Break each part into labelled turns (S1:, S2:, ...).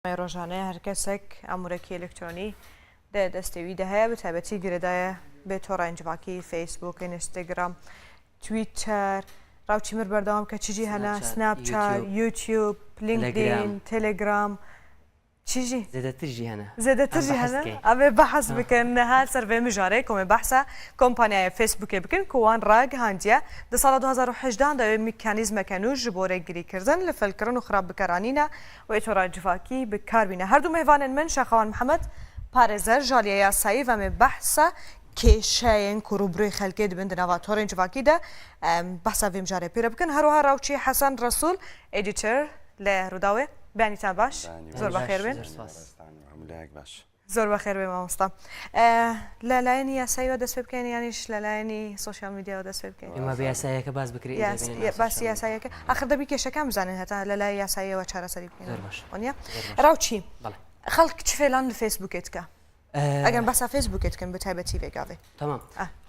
S1: ڕۆژانەیە هەر کەسێک ئامورەکی ئەلکترۆنی دە دەستێ وی دە هەیە بە تایبەتی گرێدایە بێ تۆڕین جڤاکی فەیسبوک ئینستاگرام تویتەر ڕاوچی مر بەردەوام کە چجی هەنا سناپچات یوتیوب لینکدین تێلێگرام چیژی
S2: زێدەتر ژی هەنە
S1: زێدەتر ژی هەنە ئەمێ بەحس بکەن نها سەر ڤێ مژارێ کۆمێ بەحسە کۆمپانیایە فەیسبوکێ بکەن کو وان ڕاگهاندیە دە ساڵا 2018 دە وێ میکانیزمەکە نوو ژ بۆ رێگریکردن لە فەلکردن و خراپ بکارانینە وێ تۆڕ جڤاکی بکار بینە. هەردوو مێڤانێن من شاخەوان محەمەد پارێزەر ژالیە یاسایی ڤە مێ بەحسە کێشەیێن کو ڕووبروی خەلکێ دبن دە ناڤا تۆڕێن جڤاکی دە بەحسا ڤێ مژارێ پێرە بکەن. هەروەها ڕاوچی حەسەن ڕەسوول editor لە ڕووداوێ. بەیانیتان باش. زۆر بەخێر بێن. زۆر بەخێر بێ مامۆستا. لە لایەنی یاساییەوە دەست پێ بکەین یانیش لە لایەنی social media وە دەست پێ بکەین؟
S2: ئێمە بە یاساییەکە باس بکرێ ئینجا بێینە ناو
S1: باسی یاساییەکە ئاخر دەبی کێشەکان بزانین هەتا لە لای یاساییەوە چارەسەری بکەین
S2: زۆر باشە
S1: وەنیە؟
S2: زۆر باشە
S1: ڕاوچی
S2: بەڵێ
S1: خەڵک چ فێلان لە فەیسبووکێ تکا ئەگەر باسا فەیسبووکێ تکەن بە تایبەتی ڤێ گاڤێ
S2: تەمام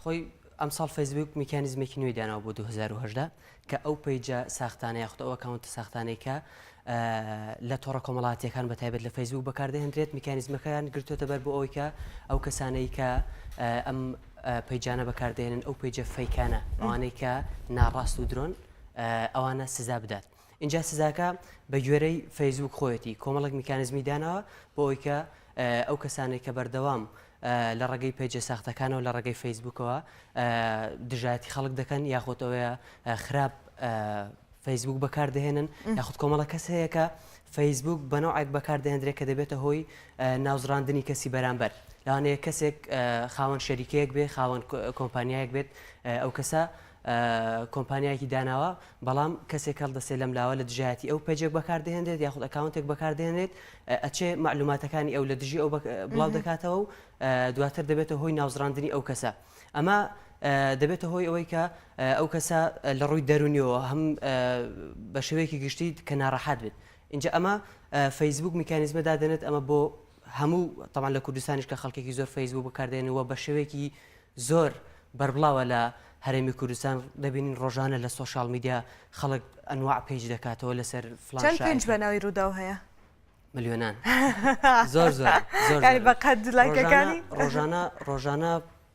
S2: خۆی ئەمساڵ فەیسبووک میکانیزمێکی نوێی داناوە بۆ 2018 کە ئەو page ە ساختانە یاخود ئەو account ە ساختانەی کە لە تۆڕە کۆمەڵاتیەکان بە تایبەت لە فەیسبوک بەکاردەهێنرێت میکانیزمەکەیان گرتوێتە بەر بۆ ئەوەی کە ئەو کەسانەی کە ئەم page انە بەکاردێنن ئەو page ە fake انە ئەوانەی کە ناڕاست و درۆن ئەوانە سزا بدات اینجا سزاکە بە گوێرەی فەیسبوک خۆیەتی کۆمەڵک میکانزمی داناوە بۆ ئەوی کە ئەو کەسانێک کە بەردەوام لە ڕێگەی page ە ساختەکانەوە لە ڕێگەی فەیسبوکەوە دژایەتی خەڵک دەکەن یاخود ئەوەیە خراپ فەیسبوک بەکاردەهێنن یاخود کۆمەڵە کەس هەیە کە فەیسبوک بەنەوەک بەکاردەهێندرێت کە دەبێتە هۆی ناوزڕاندنی کەسی بەرامبەر لەوانەیە کەسێک خاوەن شەریکەیەک بێ خاوەن کۆمپانیایەک بێت ئەو کەسە کۆمپانیایەکی داناوە بەڵام کەسێک هەڵدەسێ لەم لاوە لە دژایەتی ئەو page ێک بەکاردەهێنرێت یاخود account ێک بەکاردێنێت ئەچێ مەعلوماتەکانی ئەو لە دژی ئەو بڵاو دەکاتەوە و دواتر دەبێتە هۆی ناوزڕاندنی ئەو کەسە ئەمە دەبێتە هۆی ئەوەی کە ئەو کەسە لە ڕووی دەرونیەوە هەم بە شێوەیەکی گشتی کە ناڕەحات بێت اینجا ئەمە فەیسبوک میکانیزمە دادەنێت ئەمە بۆ هەموو تەمان لە کوردستانیش کە خەڵکێکی زۆر فەیسبوک بەکاردێن و بە شێوەیەکی زۆر بەربڵاوە لە هەرێمی کوردستان دەبینین ڕۆژانە لە social media خەڵک ئەنواع page دەکاتەوە لەسەر فڵان
S1: چەند page
S2: شاعیر.
S1: بە ناوی ڕووداو هەیە؟
S2: ملیۆنان زۆر زۆر زۆر
S1: یانی
S2: زۆرن.
S1: بە قەد
S2: ڕۆژانە
S1: لایکەکانی؟
S2: ڕۆژانە ڕۆژانە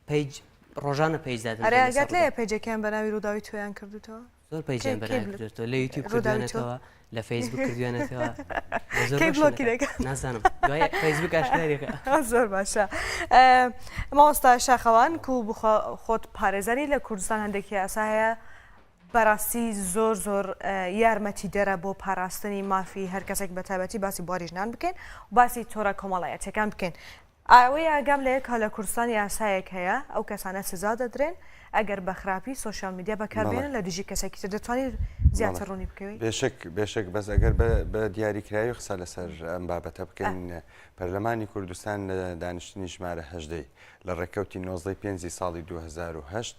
S2: page ڕۆژانە page دادەنرێت
S1: ئەرێ
S2: لەسەر
S1: ئاگات
S2: ڕووداو.
S1: لێیە page ەکەیان بە ناوی ڕووداوی تۆیان کردووتەوە؟
S2: زۆر page یان
S1: کەی
S2: بەناوی
S1: کەی
S2: کردوێتەوە لە یوتیوب
S1: ڕووداوی تۆ؟
S2: کردوێنێتەوە لە فەیسبوک کردوێنێتەوە لە زۆر
S1: کەی
S2: بەشێ
S1: بلۆکی
S2: دەکەن
S1: دەکەن؟
S2: نازانم دوای فەیسبوک ئاشکرای دەکا.
S1: زۆر باشە مامۆستا شاخەوان کو بخۆ خۆت پارێزەری لە کوردستان هەندێک یاسا هەیە بەراستی زۆر زۆر یارمەتی دەرە بۆ پاراستنی مافی هەر کەسێک بە تایبەتی باسی بواری ژنان بکەین و باسی تۆرە کۆمەڵایەتیەکان بکەین ئەوەی ئاگام لێیە کە لە کوردستان یاسایەک هەیە ئەو کەسانە سزا دەدرێن ئەگەر بە خراپی social media بەکار
S3: بەڵێ.
S1: بێنن لە دژی کەسێکی تر دەتوانی
S3: بەڵێ
S1: زیاتر ڕوونی بکەوی؟
S3: بێشک بێشک بەس ئەگەر بە بە دیاریکراوی قسە لەسەر ئەم بابەتە بکەین پەرلەمانی کوردستان لە دانیشتنی ژمارە هەژدەی لە ڕێککەوتی نۆزدەی پێنجی ساڵی 2008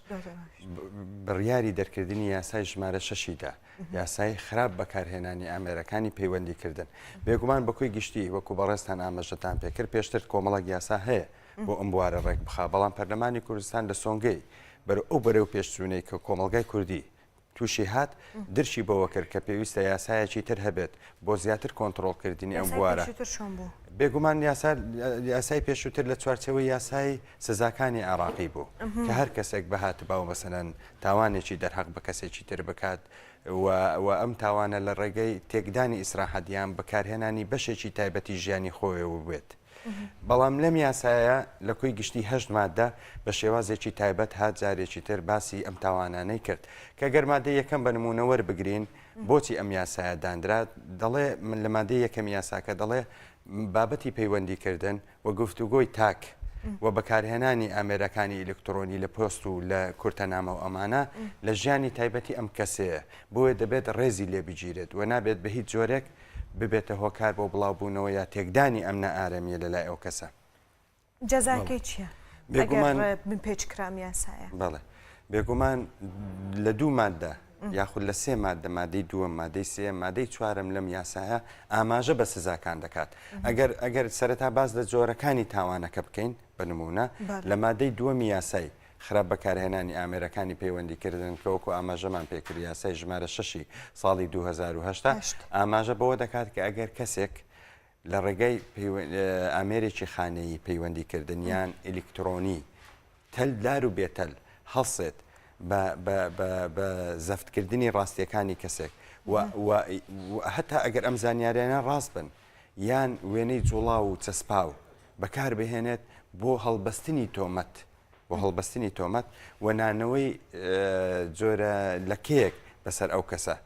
S3: بڕیاری دەرکردنی یاسای ژمارە شەشی دا یاسای خراپ بەکارهێنانی ئامێرەکانی پەیوەندیکردن. بێگومان بە کۆی گشتی وەکو بەڕێزتان ئاماژەتان پێکرد پێشتر کۆمەڵێک یاسا هەیە بۆ ئەم بوارە ڕێک بخا، بەڵام پەرلەمانی کوردستان لە سۆنگەی بەرەو ئەو بەرەو پێشچوونەی کە کۆمەڵگای کوردی تووشی هات درکی بەوە کرد کە پێویستە یاسایەکی تر هەبێت بۆ زیاتر کۆنتڕۆڵکردنی ئەم
S1: یاسای
S3: بوارە.
S1: پێشووتر چۆن بوو؟
S3: بێگومان یاسا یاسای پێشووتر لە چوارچێوەی یاسای سزاکانی عێراقی بوو کە هەر کەسێک بهاتبا و مەسەلەن تاوانێکی دەرهەق بە کەسێکی تر بکات و و ئەم تاوانە لە ڕێگەی تێکدانی ئیسراحەت یان بەکارهێنانی بەشێکی تایبەتی ژیانی خۆیەوە بێت. بەڵام لەم یاسایە لە کۆی گشتی هەشت مادە بە شێوازێکی تایبەت هات جارێکی تر باسی ئەم تاوانانەی کرد کە گەر مادەی یەکەم بە نموونە وەربگرین بۆچی ئەم یاسایە دانرا دەڵێ من لە مادەی یەکەمی یاساکە دەڵێ بابەتی پەیوەندیکردن و گفتوگۆی تاک و بەکارهێنانی ئامێرەکانی ئیلکترۆنی لە پۆست و لە کورتەنامە و ئەمانە لە ژیانی تایبەتی ئەم کەسەیە بۆیە دەبێت ڕێزی لێ بگیرێت و نابێت بە هیچ جۆرێک ببێتە هۆکار بۆ بڵاوبوونەوە یا تێکدانی ئەم نائارامییە لە لای ئەو کەسە.
S1: جەزاکەی چییە؟
S3: بێگومان
S1: ئەگەر بنپێچ کرام یاسایە.
S3: بەڵێ بێگومان لە دوو ماددە یاخود لە سێ ماددە مادەی دووەم مادەی سێیەم مادەی چوارەم لەم یاسایە ئاماژە بە سزاکان دەکات ئەگەر ئەگەر سەرەتا باس لە جۆرەکانی تاوانەکە بکەین بە نموونە لە مادەی دووەمی یاسای خراپ بەکارهێنانی ئامێرەکانی پەیوەندیکردن کە وەکو ئاماژەمان پێکرد یاسای ژمارە شەشی ساڵی 2010 ئاماژە بەوە دەکات کە ئەگەر کەسێک. لە ڕێگای ئامێرێکی خانەیی پەیوەندیکردن یان ئەلیکترۆنی تەل دار و بێتەل هەڵسێت بە بە بە بە زەفتکردنی ڕاستیەکانی کەسێک و و هەتا ئەگەر ئەم زانیاریانە ڕاست بن یان وێنەی جوڵاو و چەسپاو بەکار بهێنێت بۆ هەڵبەستنی تۆمەت بۆ هەڵبەستنی تۆمەت و نانەوەی جۆرە لەکەیەک بەسەر ئەو کەسە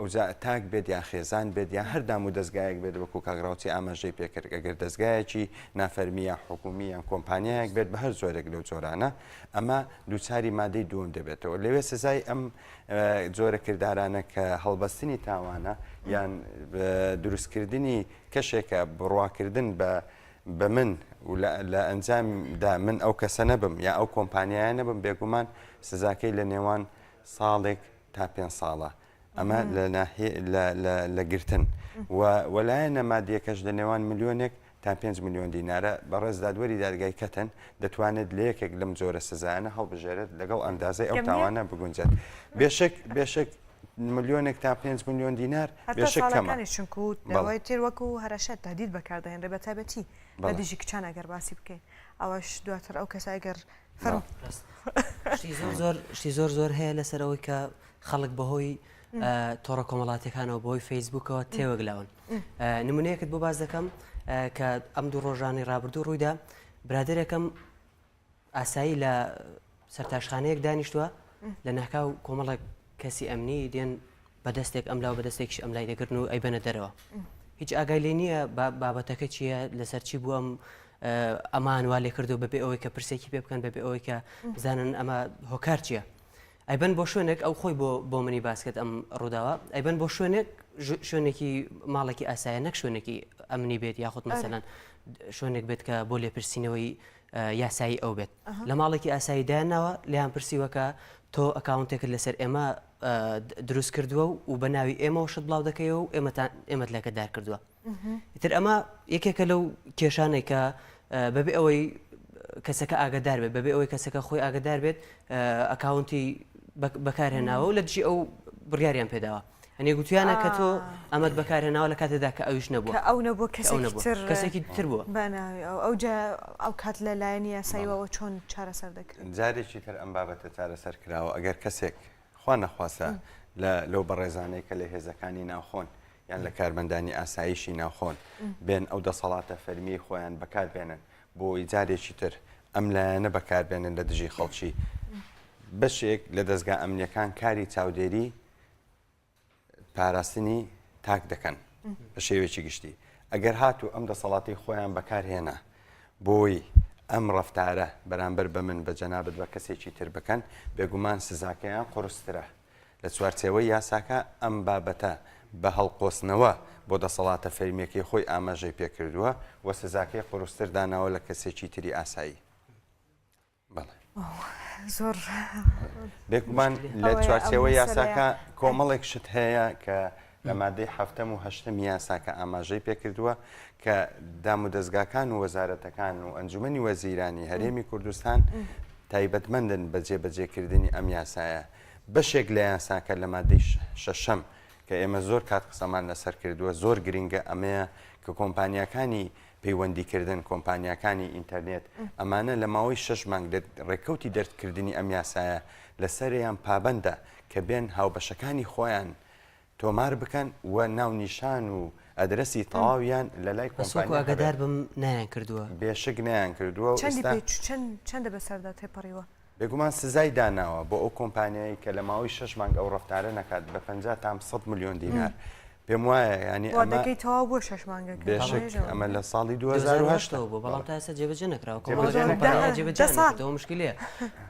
S3: ئەوجا تاک بێت یان خێزان بێت یان هەر دام و دەزگایەک بێت وەکو کاک ڕاوچی ئاماژەی پێکرد ئەگەر دەزگایەکی نافەرمی یان حکومی یان کۆمپانیایەک بێت بە هەر جۆرێک لەو جۆرانە ئەمە دووچاری مادەی دووەم دەبێتەوە لەوێ سزای ئەم جۆرە کردارانە کە هەڵبەستنی تاوانە یان دروستکردنی کەشێکە بڕواکردن بە بە من و لە ئەنجامدا من ئەو کەسە نەبم یا ئەو کۆمپانیایە نەبم بێگومان سزاکەی لە نێوان ساڵێک تا پێ ساڵە ئەمە لە ناحیە لە لە لە گرتن و و لایەنە مادیەکەش لە نێوان ملیۆنێک تا 5 ملیۆن دینارە بەڕێز دادوەری دادگای کەتن دەتوانێت لە یەکێک لەم جۆرە سزایانە هەڵبژێرێت لەگەڵ ئەندازەی ئەو
S1: کەم نییە؟
S3: تاوانە بگونجێت بێشک بێشک ملیۆنێک تا 5 ملیۆن دینار
S1: هەتا
S3: بێشک کەمە
S1: ساڵەکانی چونکو
S3: بەڵێ
S1: داوای تر وەکو هەرەشە تهدید بەکاردەهێنرێ بە تایبەتی لە
S3: بەڵێ
S1: دژی کچان ئەگەر باسی بکەین ئەوەش دواتر ئەو کەسە ئەگەر فەرموو
S2: ڕاست شتی زۆر زۆر شتی زۆر زۆر هەیە لەسەر ئەوەی کە خەڵک بەهۆی تۆڕە کۆمەڵاتیەکانەوە بەهۆی فەیسبوکەوە تێوەگلاون نمونەیەکت بۆ باس دەکەم کە ئەم دوو ڕۆژانی ڕابردوو ڕوویدا برادێکم ئاسایی لە سەرتاشخانەیەک دانیشتووە لە ناکاو کۆمەڵێک کەسی ئەمنی دێن بە دەستێک ئەم لاو بە دەستێکیش ئەم لای دەگرن و ئەیبەنە دەرەوە هیچ ئاگای لێ نییە بابەتەکە چییە لەسەر چی بوو ئەم ئەمان وا لێ کردو بەبێ ئەوەی کە پرسێکی پێ بکەن بەبێ ئەوەی کە بزانن ئەمە هۆکار چییە ئەیبەن بۆ شوێنێک ئەو خۆی بۆ بۆ منی باس کرد ئەم ڕووداوە ئەیبەن بۆ شوێنێک شوێنێکی ماڵێکی ئاسایە نەک شوێنێکی ئەمنی بێت یاخود مەسەلەن شوێنێک بێت کە بۆ لێپرسینەوەی یاسایی ئەو بێت لە ماڵێکی ئاسایی دایانناوە لێیان پرسیوە کە تۆ ئەکاونتێکت لەسەر ئێمە دروست کردووە و بە ناوی ئێمەوە شت بڵاو دەکەیەوە و ئێمەتان ئێمەت لەکەدار کردووە ئیتر ئەمە یەکێکە لەو کێشانەی کە بەبێ ئەوەی کەسەکە ئاگدار بێت بەبێ ئەوەی کەسەکە خۆی ئاگدار بێت ئەکاونتی بەکارهێناوە و لە دژی ئەو بڕیاریان پێداوە ئەنێ گوتویانە کە تۆ ئەمەت بەکارهێناوە لە کاتێدا کە ئەویش نەبووە
S1: کە ئەو نەبووە کەسێکی تر
S2: کەسێکی تر بووە
S1: بەناوی ئەو ئەو جا ئەو کات لە لایەنی یاساییەوە چۆن چارەسەر دەکرێت؟
S3: جارێکی تر ئەم بابەتە چارەسەر کراوە ئەگەر کەسێک خوا نەخواستە لە لەو بەڕێزانەی کە لە هێزەکانی ناوخۆن یان لە کارمەندانی ئاسایشی ناوخۆن بێن ئەو دەسەڵاتە فەرمیەی خۆیان بەکار بێنن بۆ ئەوەی جارێکی تر ئەم لایەنە بەکار بێنن لە دژی خەڵکی بەشێک لە دەزگا ئەمنیەکان کاری چاودێری پاراستنی تاک دەکەن بە شێوەیەکی گشتی ئەگەر هاتوو ئەم دەسەڵاتی خۆیان بەکارهێنا بۆی ئەم ڕەفتارە بەرامبەر بە من بە جەنابت بە کەسێکی تر بکەن بێگومان سزاکەیان قورسترە لە چوارچێوەی یاساکە ئەم بابەتە بە هەڵقۆستنەوە بۆ دەسەڵاتە فەرمییەکەی خۆی ئاماژەی پێکردووە و سزاکەی قورستر داناوە لە کەسێکی تری ئاسایی. بەڵێ.
S1: زۆر
S3: بێگومان لە چوارچێوەی یاساکە کۆمەڵێک شت هەیە کە لە مادەی حەفتەم و هەشتەمی یاساکە ئاماژەی پێکردووە کە دامودەزگاکان و وەزارەتەکان و ئەنجومەنی وەزیرانی هەرێمی کوردستان تایبەتمەندن بە جێبەجێکردنی ئەم یاسایە. بەشێک لە یاساکە لە مادەی شەشەم کە ئێمە زۆر کات قسەمان لەسەر کردووە زۆر گرنگە ئەمەیە کە کۆمپانیاکانی پەیوەندیکردن، کۆمپانیاکانی ئینتەرنێت ئەمانە لە ماوەی شەش مانگ لە ڕێککەوتی دەرکردنی ئەم یاسایە لەسەریان پابەندە کە بێن هاوبەشەکانی خۆیان تۆمار بکەن و ناونیشان و ئەدرەسی تەواویان لە لای
S2: بەس وەکو
S3: کۆمپانیا
S2: ئاگادار
S3: هەبێت.
S2: بم نایان کردووە.
S3: بێشک نەیان کردووە و
S1: چەندی
S3: ئێستا.
S1: پێ چوو چەند چەندە بەسەردا تێپەڕیوە؟
S3: بێگومان سزای داناوە بۆ ئەو کۆمپانیایەی کە لە ماوەی شەش مانگ ئەو ڕەفتارە نەکات بە 50 تا 100 ملیۆن دینار پێم وایە ینی ئەمە
S1: وادەکەی تەواو بووە شەش مانگەکە
S3: بێشک ئەمە لە ساڵی 2008
S2: بوو بەڵام تا ئێستا جێبەجێ نەکراوە
S3: جێبەجێ نەکراوە.
S2: جێبەجێ
S1: دە ساڵ.
S2: نەکردەوە مشکلەیە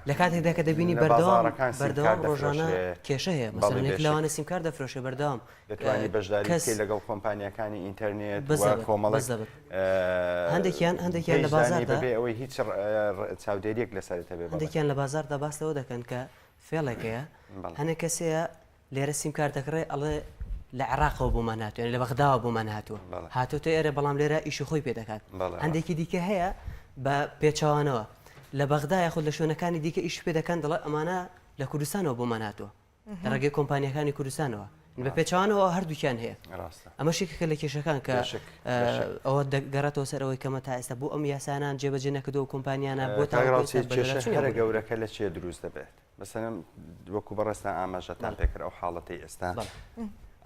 S2: لە کاتێکدا کە دەبینی
S3: لە
S2: بەردەوام
S3: بازاڕەکان سیم
S2: بەردەوام
S3: کارت
S2: ڕۆژانە
S3: دەفرۆشرێ.
S2: کێشە هەیە
S3: بەڵێ
S2: مەسەلەن یەک
S3: بێشک.
S2: لەوانە سیم کارت دەفرۆشێ بەردەوام
S3: دەتوانی بەشداری
S2: کەس
S3: بکەی لەگەڵ کۆمپانیاکانی ئینتەرنێت و
S2: بزەبت،
S3: کۆمەڵێک
S2: بزەبت. هەندێکیان هەندێکیان لە
S3: پەیج دانی
S2: بازاڕدا
S3: بەبێ ئەوەی هیچ چاودێریەک لەسەرت هەبێ. بەڵێ.
S2: هەندێکیان لە بازاڕدا باس لەوە دەکەن کە فێڵێک هەیە
S3: بەڵێ.
S2: هەنێک کەس هەیە لێرە سیم کارت دەکڕێ ئەڵێ لە عێراقەوە بۆمان هاتووە یانی لە بەغداوە بۆمان هاتووە
S3: بەڵێ.
S2: هاتۆتە ئێرە بەڵام لێرە ئیشی خۆی پێ دەکات
S3: بەڵێ.
S2: هەندێکی دیکە هەیە بە پێچەوانەوە لە بەغدا یاخود لە شوێنەکانی دیکە ئیش پێ دەکەن دەڵێ ئەمانە لە کوردستانەوە بۆمان هاتووە لە ڕێگەی کۆمپانیاکانی کوردستانەوە. بە پێچەوانەوە هەردووکیان هەیە.
S3: ڕاستە.
S2: ئەمەش یەکێکە لە کێشەکان کە
S3: بێشک، بێشک.
S2: ئەوە دەگەڕێتەوە سەر ئەوەی کەمە تا ئێستا بۆ ئەم یاسانان جێبەجێ نەکردووە و کۆمپانیانە بۆ
S3: کاک
S2: تاوەکو
S3: ڕاوچی
S2: ئێستا
S3: کێشە
S2: بەدواداچوونیان
S3: هەرە
S2: بۆ نەکردووە.
S3: گەورەکە لە چیە دروست دەبێت؟ مەسەلەن وەکو بەڕێزتان ئاماژەتان
S2: بەڵێ.
S3: پێکرد ئەو حاڵەتەی ئێستا
S2: بەڵێ.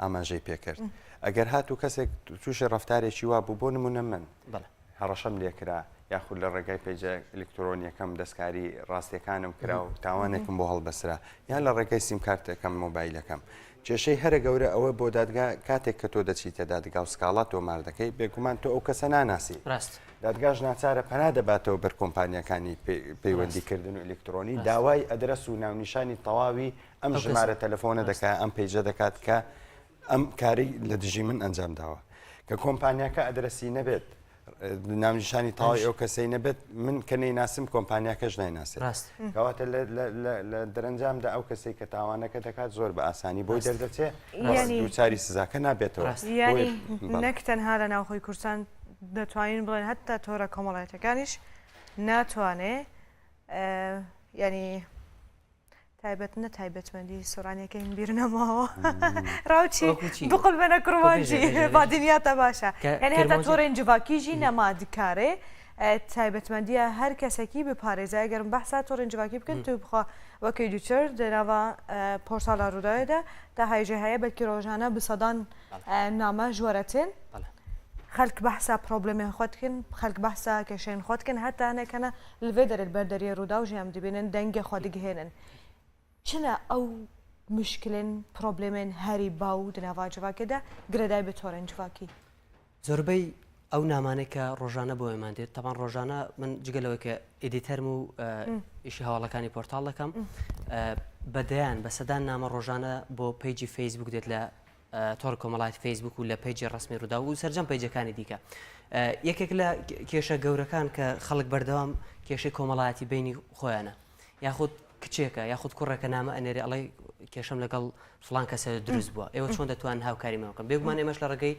S3: ئاماژەی پێکرد ئەگەر هاتوو کەسێک تووشی ڕەفتارێکی وا بوو بۆ نمونە من
S2: بەڵێ.
S3: هەڕەشەم لێکرا یاخود لە ڕێگای page ە ئەلکترۆنیەکەم دەستکاری ڕاستیەکانم کرا و تاوانێکم بۆ هەڵبەسرا یان لە ڕێگای سیمکارتەکەم مۆبایلەکەم کێشەی هەرە گەورە ئەوە بۆ دادگا کاتێک کە تۆ دەچیتە دادگا و سکاڵا تۆمار دەکەی بێگومان تۆ ئەو کەسە ناناسی
S2: ڕاست.
S3: دادگاش ناچارە پەنا دەباتەوە بەر کۆمپانیاکانی پەیوەندیکردن و ئەلکترۆنی داوای ئەدرەس و ناونیشانی تەواوی ئەم ژمارە تەلەفۆنە دەکات ئەم page ە دەکات کە ئەم کاری لە دژی من ئەنجام داوە کە کۆمپانیاکە ئەدرەسی نەبێت ناونیشانی تەواوی ئەو کەسەی نەبێت من کە نەیناسم کۆمپانیاکەش نایناسێت
S2: ڕاست
S3: کەواتە لە دەرەنجامدا ئەو کەسەی کە تاوانەکە دەکات زۆر بە ئاسانی بۆی دەردەچێ
S1: یعنی
S3: دووچاری سزاکە نابێتەوە
S1: یعنی نەک تەنها لە ناوخۆی کوردستان دەتوانین بڵێن هەتا تۆرە کۆمەڵایەتەکانیش ناتوانێ یعنی تایبەت نە تایبەتمەندی سۆرانیەکەیم بیر نەماوە ڕاوچی بقل بەنە کڕوانجی بادینیاتە باشە یعنی هەتا تۆڕێن جڤاکیژی نەما دکارێ تایبەتمەندیە هەر کەسێکی بپارێزە ئەگەرم بەحسا تۆڕێن جڤاکی بکەن تو بخوا وەکەی دوچەر دەناوە پۆرتالا ڕووداوێدا تا هایژە هەیە بەلکی ڕۆژانە بسەدان نامە ژوەرەتێن خەلک بەحسا پرۆبلێمێن خۆ دکن خەلک بەحسا کێشەێن خۆ دکن هەتا هەنێک هەنە li vê derê li ber deriyê Rûdaw jî em dibînin dengê xwe digihênin. Çi ne ew muşkilên, problemên herî baw di nava civakê de girêdayî bi torên civakî?
S2: زۆربەی ئەو نامانەی کە ڕۆژانە بۆ ئێمان دێت تەبان ڕۆژانە من جگە لەوەی کە editor م و ئیشی هەواڵەکانی پۆرتاڵ دەکەم بە دەیان بە سەدان نامە ڕۆژانە بۆ page ی فەیسبوک دێت لە تۆڕی کۆمەڵایەتی فەیسبوک و لە page ی ڕەسمی ڕووداو و سەرجەم page ەکانی دیکە. یەکێک لە کێشە گەورەکان کە خەڵک بەردەوام کێشەی کۆمەڵایەتی بینی خۆیانە یاخود کچێکە یاخود کوڕێکە نامە ئەنێرێ ئەڵێ کێشەم لەگەڵ فلان کەسە دروست بووە ئێوە چۆن دەتوان هاوکاری من بکەن بێگومان ئێمەش لە ڕێگەی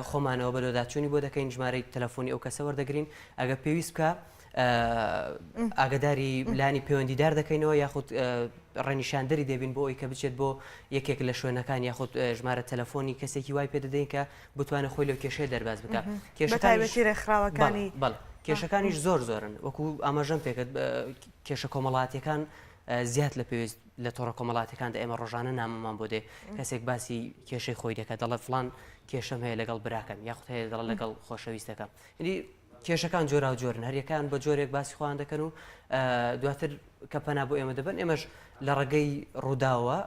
S2: خۆمانەوە بەدواداچوونی بۆ دەکەین ژمارەی تەلەفۆنی ئەو کەسە وەردەگرین ئەگە پێویست بکە ئاگداری لانی پەیوەندیدار دەکەینەوە یاخود ڕێنیشاندەری دەبین بۆ ئەوی کە بچێت بۆ یەکێک لە شوێنەکان یاخود ژمارە تەلەفۆنی کەسێکی وای پێدەدەین کە بتوانێت خۆی لەو کێشەیە دەرباز بکات
S1: کێشەکانیش ڕێکخراوەکانی
S2: کێشەکانیش زۆر زۆرن وەکو ئاماژەم پێکرد کێشە کۆمەڵاتیەکان زیاد لە پێویست لە تۆڕە کۆمەڵاتەکاندا ئێمە ڕۆژانە نامەمان بۆ دێ کەسێک باسی کێشەی خۆی دەکات دەڵێ فلان کێشەم هەیە لەگەڵ براکەم یاخود هەیە دەڵێ لەگەڵ خۆشەویستەکەم یعنی کێشەکان جۆراوجۆرن، هەریەکەیان بە جۆرێک باسی خۆیان دەکەن و دواتر کە پەنا بۆ ئێمە دەبەن ئێمەش لە ڕێگەی ڕووداوە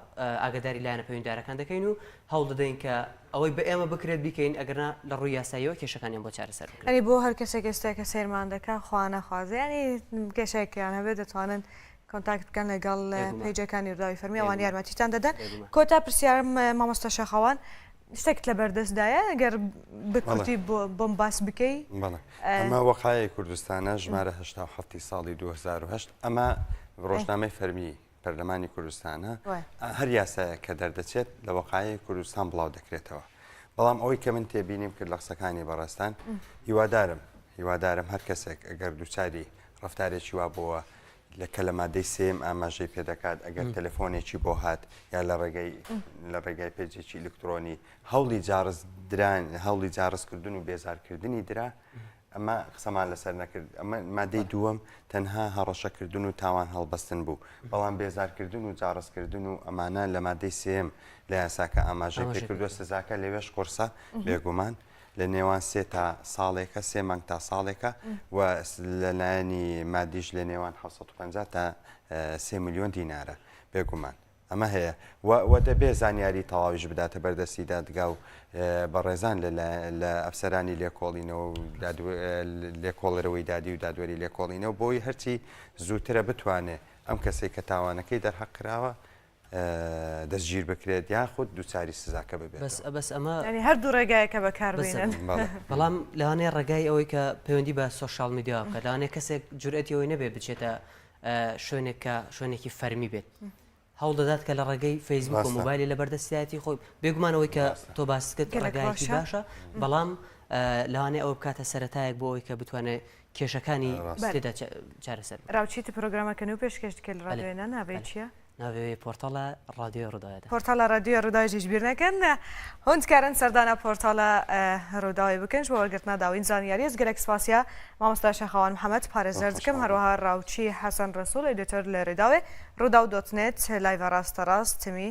S2: ئاگداری لایەنە پەیوەندیدارەکان دەکەین و هەوڵ دەدەین کە ئەوەی بە ئێمە بکرێت بیکەین ئەگەرنا لە ڕووی یاساییەوە کێشەکانیان بۆ چارەسەر بکرێت.
S1: ئەنی بۆ هەر کەسێک ئێستا کە سەیرمان دەکا خوا نەخوازێ یانی کێشەیەکیان هەبێت دەتوانن contact بکەن لەگەڵ page ەکانی ڕووداوی فەرمی ئەوان یارمەتیتان دەدەن. کۆتا پرسیارم مامۆستا شاخەوان شتێکت لە بەردەستدایە گەر بە کورتی بۆم باس بکەی؟
S3: بەڵێ ئەمە وەقایەی کوردستانە ژمارە 87 ساڵی 2008 ئەمە ڕۆژنامەی فەرمی پەرلەمانی کوردستانە هەر یاسایە کە دەردەچێت لە وەقایەی کوردستان بڵاو دەکرێتەوە بەڵام ئەوەی کە من تێبینیم کرد لە قسەکانی بەڕێزتان هیوادارم هیوادارم هەر کەسێک ئەگەر دووچاری ڕفتارێکی وا بووە لە کە لە مادەی سێیەم ئاماژەی پێدەکات ئەگەر تەلەفۆنێکی بۆ هات یا لە ڕێگەی لە ڕێگای page ێکی ئیلکترۆنی هەوڵی جاڕز دران هەوڵی جاڕزکردن و بێزارکردنی درا ئەمە قسەمان لەسەر نەکرد ئەمە مادەی دووەم تەنها هەڕەشەکردن و تاوان هەڵبەستن بوو بەڵام بێزارکردن و جاڕزکردن و ئەمانە لە مادەی سێیەم لە یاساکە ئاماژەی پێکردووە سزاکە لەوێش قورسە بێگومان لە نێوان سێ تا ساڵێکە، سێ مانگ تا ساڵێکە و لە لایەنی مادیش لە نێوان 750 تا سێ ملیۆن دینارە. بێگومان ئەمە هەیە و و دەبێ زانیاری تەواویش بداتە بەردەستی دادگا و بەڕێزان لە لە ئەفسەرانی لێکۆڵینەوە و لێکۆڵەرەوەی دادی و دادوەری لێکۆڵینەوە بۆی هەرچی زووترە بتوانێ ئەم کەسەی کە تاوانەکەی دەرحەق کراوە دەستگیر بکرێت یاخود دووچاری سزاکە ببێتەوە.
S2: بەس بەس ئەمە
S1: یانی هەردوو ڕێگایەکە بەکار بێنن.
S3: بەڵێ.
S2: بەڵام لەوانەیە ڕێگای ئەوەی کە پەیوەندی بە social media وە بکات لەوانەیە کەسێک جورئەتی ئەوەی نەبێت بچێتە شوێنێک کە شوێنێکی فەرمی بێت هەوڵ دەدات کە لە ڕێگەی فەیسبوک و
S3: ڕاستە.
S2: مۆبایلی لەبەردەستیایەتی خۆی بێگومان ئەوەی کە
S3: ڕاستە.
S2: تۆ باست کرد
S1: گەلەک
S2: ڕێگایەکی
S1: باشە.
S2: باشە بەڵام لەوانەیە ئەوە بکاتە سەرەتایەک بۆ ئەوەی کە بتوانێت کێشەکانی
S3: ڕاستە.
S2: تێدا چارەسەر بکات.
S1: ڕاوچی تو پرۆگرامەکە نوو پێشکەش دکەی لە
S2: بەلێ
S1: ڕادیۆێ نا ناڤێ
S2: بەلێ.
S1: چیە؟
S2: ناوێ پۆرتاڵە ڕادیۆی ڕووداوێ دا.
S1: پۆرتاڵە ڕادیۆی ڕووداوی ژیش بیر نەکەن. هون دکارن سەردانا پۆرتاڵە ڕووداوێ بکەن ژ بۆ وەرگرتنا داوین زانیاری. ئەز گەلەک سپاسیا مامۆستا شاخەوان محەمەد پارێزەر دکەم هەروەها ڕاوچی حەسەن ڕەسوڵ editor لە ڕووداوێ ڕووداو dot net live ڕاستە ڕاست تمی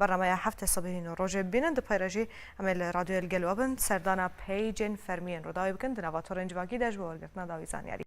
S1: بەرنامەیا هەفتە سبهین و ڕۆژێ ببینن دپەی ڕێژی ئەمێ لە ڕادیۆێل گەل وە بن سەردانا page ێن فەرمیێن ڕووداوێ بکەن دناڤا تۆڕێن جڤاکی دە ژ بۆ وەرگرتنا داوی زانیاری.